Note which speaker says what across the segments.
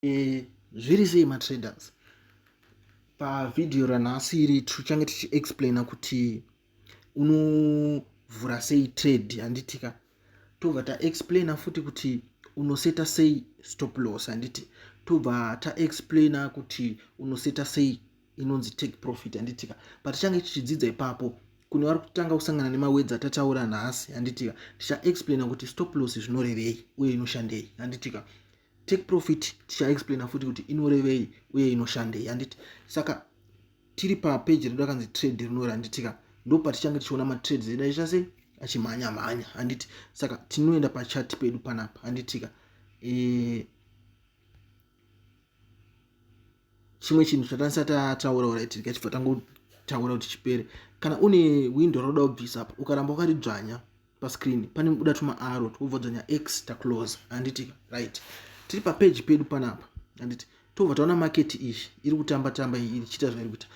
Speaker 1: E, zviri sei matraders? Pavhidhiyo ranhasi iri tichange tichiexplaina kuti unovhura sei trade, handitika? Tobva taexplaina futi kuti unoseta sei stop loss, handiti? Tobva taexplaina kuti unoseta sei inonzi take profit, handitika? Patichange tichidzidza ipapo, kune vari kutanga kusangana nemawedzi atataura nhasi, handitika, tichaexplaina kuti stop loss zvinorevei uye inoshandei, handitika? Take profit tichaexplaina futi kuti inorevei uye inoshandei, handiti? Saka tiri papeji redu rakanzi trade rinori, handitika? Ndo patichange tichiona matrades edu achiita sei, achimhanya mhanya, handiti? Saka tinoenda pachati pedu panapa, handitika? Chimwe chinhu chatanisa tataura, right, tikachibva tangotaura kuti chipere. Kana une window rauda kubvisa apa, ukaramba wakaridzvanya pascreen pane buda tuma arrow, tobva dzvanya x, taclose, handiti? Right, tiri papeji pedu panapa, handiti? Tobva taona market iyi iri kutamba tamba, ichiita zvairi kuita.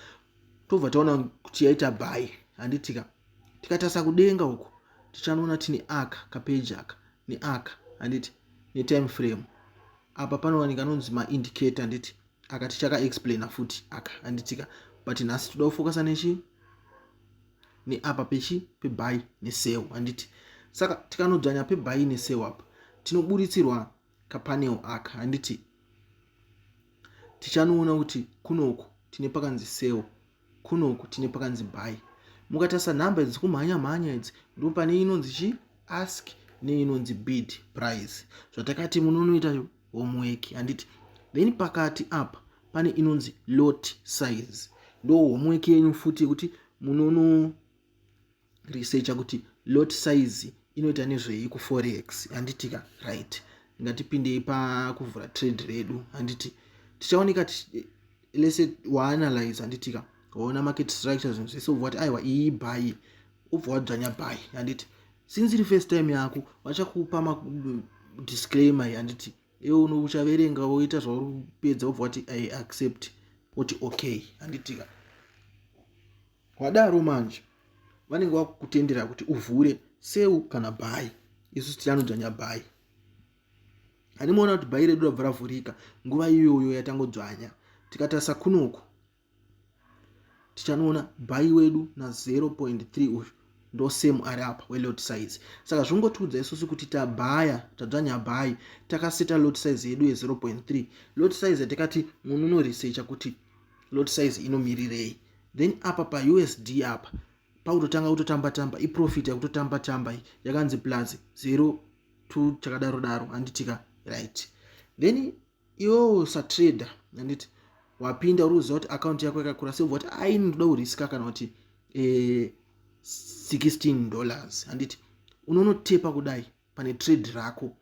Speaker 1: Tobva taona kuti yaita buy, handitika? Tikatarisa kudenga uku, tichanoona tine aka kapeji aka neaka, handiti, netime frame. Apa panowanika anonzi maindicator, handiti? Aka tichakaexplaina futi aka, handitika? But nhasi toda kufocusa nechi neapa pechi pebuy nesell, handiti? Saka tikanodzvanya pebuy nesell apa, tinoburitsirwa kapanel aka, handiti? Tichanoona kuti kunoku tine pakanzi sell, kunoku tine pakanzi buy. Mukatarisa nhamba idzi kumhanya mhanya idzi, ndo pane inonzi chi ask neinonzi bid price, zvatakati munonoita homework, handiti? Then pakati apa pane inonzi lot size. Ndo homework yenyu futi yekuti munono researcha kuti lot size inoita nezvei kuforex, handitika? Right, ngatipindei pakuvhura trade redu, handiti? Tichaoneka lese waanalyze, handitika? Waona market structure, zvinhu zvese, ubva wati aiwa, iyi buy, ubva wadzvanya buy, handiti? Since iri first time yako, vachakupa disclaimer, handiti? Iwe uchaverenga, woita zvauri kupedza, ubva wati "I accept", woti "Okay", handitika? Wadaro manje, vanenge vakukutendera kuti uvhure sell kana buy. Isusu tichanodzvanya buy. Handimaona kuti buy redu rabva ravhurika nguva iyoyo yatangodzvanya? Tikatarisa kunoku, tichanoona buy wedu na0.3. Uyu ndo same ari apa welot size. Saka zvingotiudza isusu kuti tabhaya, tadzvanya buy, takaseta lot size yedu ye0.3, lot size yatakati munonoresearcha kuti lot size inomirirei. Then apa paUSD apa pakutotanga kutotamba tamba, iprofit yakutotamba tamba, yakanzi plus 02 chakadaro daro, handitika? Right, then iwewo satrader, handiti, wapinda uri kuziva kuti akaunti yako yakakura sei, ubva kuti aini ndoda kuriska kana kuti $16, handiti? Unonotepa kudai pane trade rako.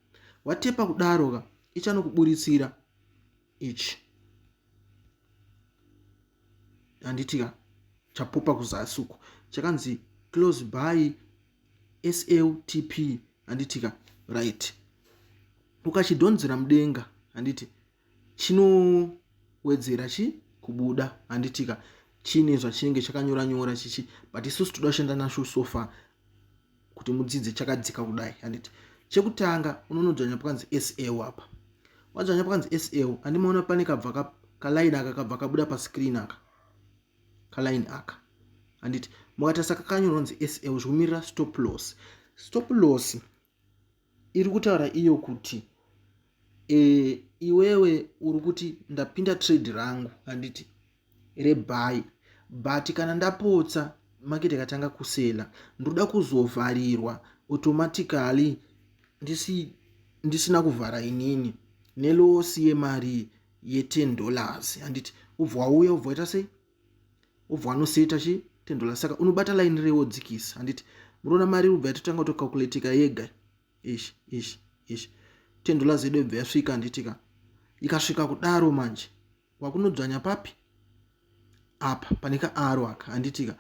Speaker 1: Watepa kudaro ka, ichanokuburitsira ichi, handitika? Chapopa kuzasi uku chakanzi close by SLTP, handitika? Right, ukachidhonzera mudenga, handiti, chinowedzera chi kubuda, handitika? Chine zvachinenge chakanyora nyora chichi, but isusu toda kushanda nacho so far kuti mudzidze chakadzika kudai, handiti? Chekutanga unonodzvanya pakanzi SL apa. Wadzvanya pakanzi SL, handimaona pane kabva kalaini aka kabva kabuda pascreen aka, kalaini aka, handiti? Mukatarisa kakanyorwa kunzi SL, zvikumirira stop loss. Stop loss iri kutaura iyo kuti iwewe uri kuti ndapinda trade rangu, handiti, rebuy, but kana ndapotsa, market ikatanga kusela, ndoda kuzovharirwa automatically ndisina kuvhara inini neloss yemari ye$10, handiti? Ubva wauya, ubva waita sei, ubva wanoseta chi $10. Saka unobata line rewodzikisa, handiti? Munoona mari ubva yatotanga kutocalculatika yega. Ishi ishi ishi, $10 yedu ibva yasvika, handitika? Ikasvika kudaro manje, wakunodzvanya papi? Apa pane kaarrow aka, handitika?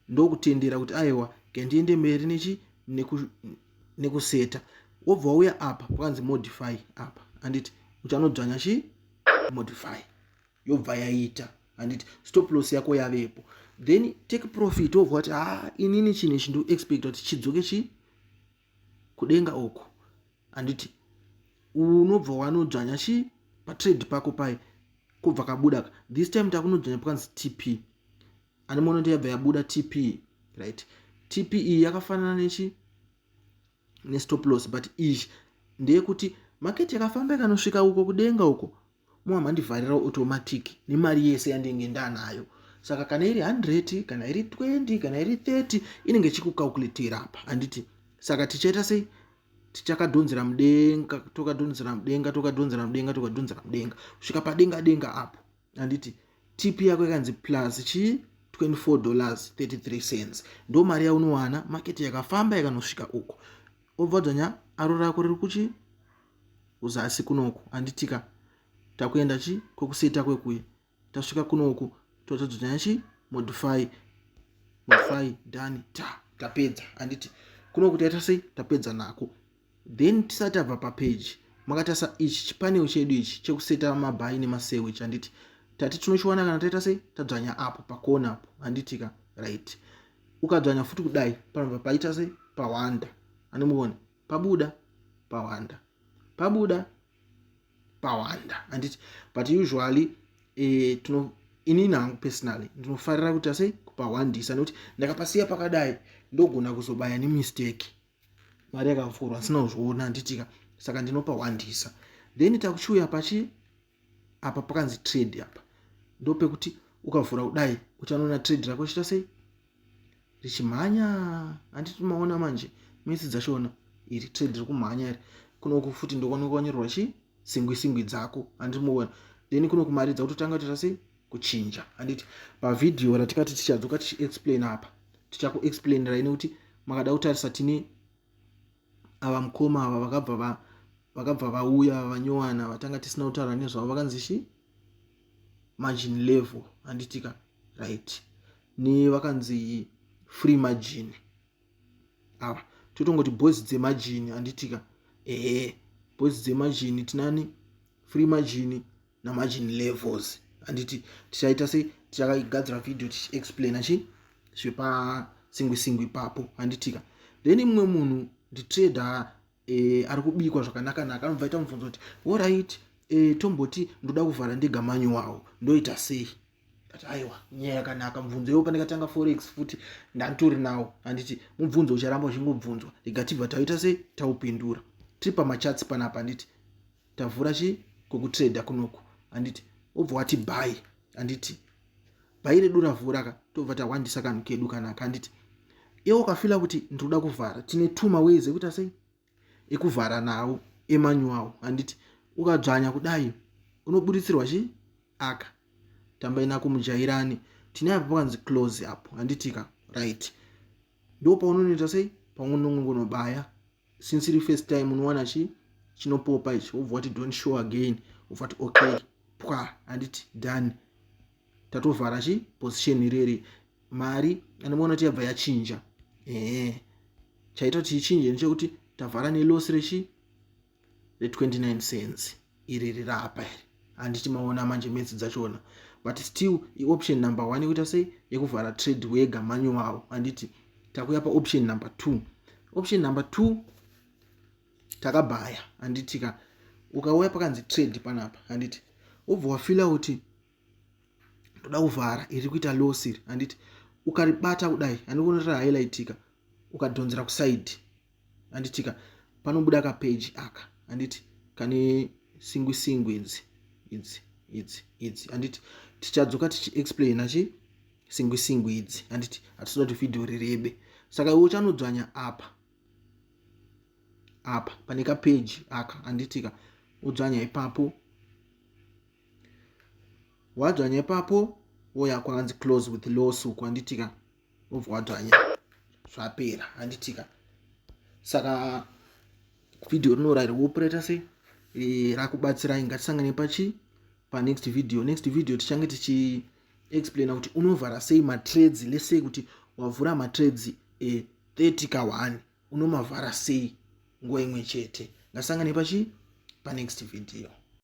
Speaker 1: Ndokutendera kuti aiwa, gandiende mberi nechi nekuseta. Wobva wauya apa pakanzi modify apa, handiti? Uchanodzvanya chi modify, yobva yaita, handiti? Stop loss yako yavepo. Then take profit, wobva wati ha, inini chinhu ichi ndikuexpecta kuti chidzoke chi kudenga uku, handiti? Unobva wanodzvanya chi Patrade pako pai kobva kabuda. This time takunodzvanya pakanzi TP. Anomuona kuti yabva yabuda TP, right? TP iyi yakafanana nechi nestop loss, but izvi ndeyekuti market yakafamba ikanosvika uko kudenga uko, mova mandivharira automatic nemari yese yandinge ndanayo. Saka kana iri 100, kana iri 20, kana iri 30, inenge ichikucalculatera apa, handiti? Saka tichaita sei? Tichakadhonzera mudenga, tokadhonzera mudenga, tokadhonzera mudenga, tokadhonzera mudenga kusvika padenga denga apo, handiti? TP yako ikanzi plus chii? $24.33. Ndo mari yaunowana market yakafamba ikanosvika uko. Obva dzvanya arrow rako riri kuchi kuzasi kunoku, handitika? Takuenda chi kwekuseta kwekuye. Tasvika kunoku, totadzvanya chi modify, modify, done. Ta tapedza, handiti? Kunoku taita sei? Tapedza nako. Then tisati tabva papage, makatarisa ichi chipanel chedu ichi chekuseta mabuy nemasell ichi, handiti? Tati tinochiwana kana taita sei? Tadzvanya apo pakona apo, handitika? Right. Ukadzvanya futi kudai, panobva paita sei? Pawanda. Anomuona pabuda pawanda, pabuda pawanda, handiti? But usually tino inini hangu personally ndinofarira kuita sei? Kupawandisa, nekuti ndakapasiya pakadai ndogona kuzobaya nemistake, mari yakavhurwa ndisina kuzviona, handitika? Saka ndinopawandisa. Then takuchiuya pachi apa pakanzi trade. Apa ndopekuti ukavhura kudai uchanoona trade rako chiita sei? Richimhanya, handiti? Maona manje misi dzachona, iri trade riri kumhanya iri. Kunoku futi ndokwanyorwa chi singwi singwi dzako, handiti muona? Then kuno kumari dzakutotanga kutoita sei? Kuchinja, handiti? Pavhidhiyo ratikati tichadzoka tichiexplain apa, tichakuexplainirai, nekuti makada kutarisa tine ava mukoma ava vakabva vauya vanyowana vatanga tisina kutaura nezvavo, vakanzi chi margin level, handitika? Right. Nevakanzi free margin ava, totongoti boys dzemargin, handitika? Ehe, boys dzemargin. Tinani free margin namargin levels, handiti? Tichaita sei? Tichagadzira vhidhiyo tichiexplaina chi zvepasingwi singwi ipapo, handitika? Then mumwe munhu nditrader ari kubikwa zvakanaka naka, anobva aita mubvunzo kuti, alright, tomboti ndoda kuvhara ndega manual, ndoita sei? Ati aiwa, nyaya yakanaka, mubvunzo iwo pandikatanga forex futi ndanditori nawo, handiti? Mubvunzo ucharamba uchingobvunzwa. Rega tibva taita sei? Taupindura. Tiri pamachats panapa, handiti? Tavhura chi kwekutrada kunoku, handiti? Wobva wati buy, handiti? Buy redu ravhura ka, tobva tawandisa kanhu kedu kanaka, handiti? Iwe ukafeela kuti ndinoda kuvhara, tine two maways ekuita sei? Ekuvhara nawo emanual, handiti? Ukadzvanya kudai unoburitsirwa chi aka, tambai nako mujairani. Tine apo pakanzi close apo, handitika? Right. Ndo paunonoita sei? Paunongonobaya, since iri first time, unowana chi chinopopa ichi, wobva wati "Don't show again", wobva wati "Okay", pwa, handiti? Done. Tatovhara chi position ireri. Mari anomuona kuti yabva yachinja. Ehe, chaita kuti ichinje ndechekuti tavhara neloss rechi re29 cents iri rirapa iri, handiti? Maona manje maths dzachona. But still ioption number one yekuita sei? Yekuvhara trade wega manual, handiti? Takuya paoption number two. Option number two, takabhaya, handitika? Ukauya pakanzi trade panapa, handiti? Wobva wafeela kuti ndoda kuvhara iri kuita loss iri, handiti? Ukaribata kudai, handikuona rahighlightika, ukadhonzera kuside, handitika? Panobuda kapeji aka, handiti? Kane singwi singwi idzi, idzi, idzi, idzi, handiti? Tichadzoka tichiexplaina chi singwi singwi idzi, handiti? Hatisida kuti vhidhiyo rirebe. Saka iwe uchanodzvanya apa, apa pane kapeji aka, handitika? Udzvanya ipapo. Wadzvanya ipapo, woya kwakanzi "Close with loss" uku, handitika? Wobva wadzvanya, zvapera, handitika? Saka vhidhiyo rinorayira kuoperata sei rakubatsirai. Ngatisangane pachi panext video. Next video tichange tichiexplaina kuti unovhara sei matrades. Let's say kuti wavhura matrades e 30 ka1, unomavhara sei nguva imwe chete? Ngatisangane pachi panext video.